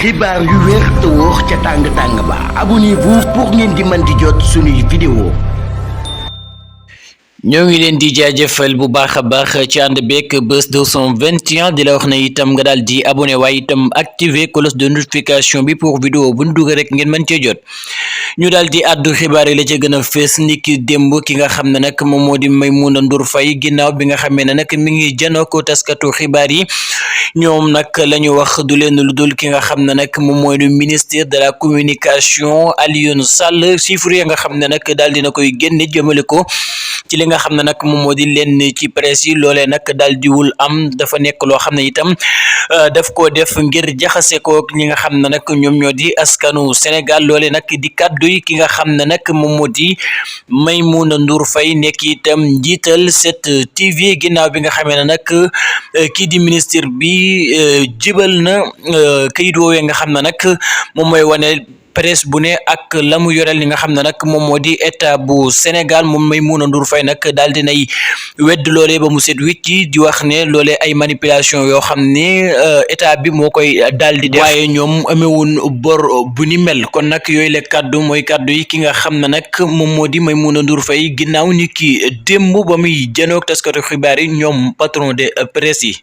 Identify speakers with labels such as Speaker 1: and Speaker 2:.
Speaker 1: xibaar yu wér te wóor ca tàng ba abonnez-vous pour ngeen di mën di jot suñuy vidéo.
Speaker 2: ñoo ngi leen di jaajëfal bu baax a baax ci ànd beeg Buzz 221 di la wax ne itam nga daal di abonné waaye itam activer cloche de notification bi pour vidéo bu ñu dugal rek ngeen mën cee jot. ñu daal di àddu xibaar yi la ca gën a fees niki démb ki nga xam ne nag moom moo di Maimouna Ndour Faye ginnaaw bi nga xamee ne nag mi ngi janoo ko taskatu xibaar yi ñoom nag la ñu wax du leen lu dul ki nga xam ne nag moom mooy le ministère de la communication Alioune Sall chiffre ya nga xam ne nag daal dina koy génne jëmale ko ci li nga xam ne nag moom moo di leen ci presse yi loolee nag daal diwul am dafa nekk loo xam ne itam daf koo def ngir jaxase ko ñi nga xam ne nag ñoom ñoo di askanu Sénégal loolee nag di kàddu yi ki nga xam ne nag moom moo di Maimouna Ndour Faye nekk itam njiital 7TV ginnaaw bi nga xamee ne nag kii di ministre bi jibal na kayit woowee nga xam ne nag moom mooy wane presse bu ne ak la mu yoreel li nga xam ne nag moom moo di état bu Sénégal moom Maimouna Ndour Faye nag daal di nay wedd loolee ba mu set wicc di wax ne loolee ay manipulation yoo xam ne état bi moo koy daal di def waaye ñoom amewun bor bu ni mel kon nag yooyu la kaddu mooy kaddu yi ki nga xam ne nag moom moo di Maimouna Ndour Faye ginnaaw ni ki démb ba muy janoog taskatu xibaar yi ñoom patron de presse yi.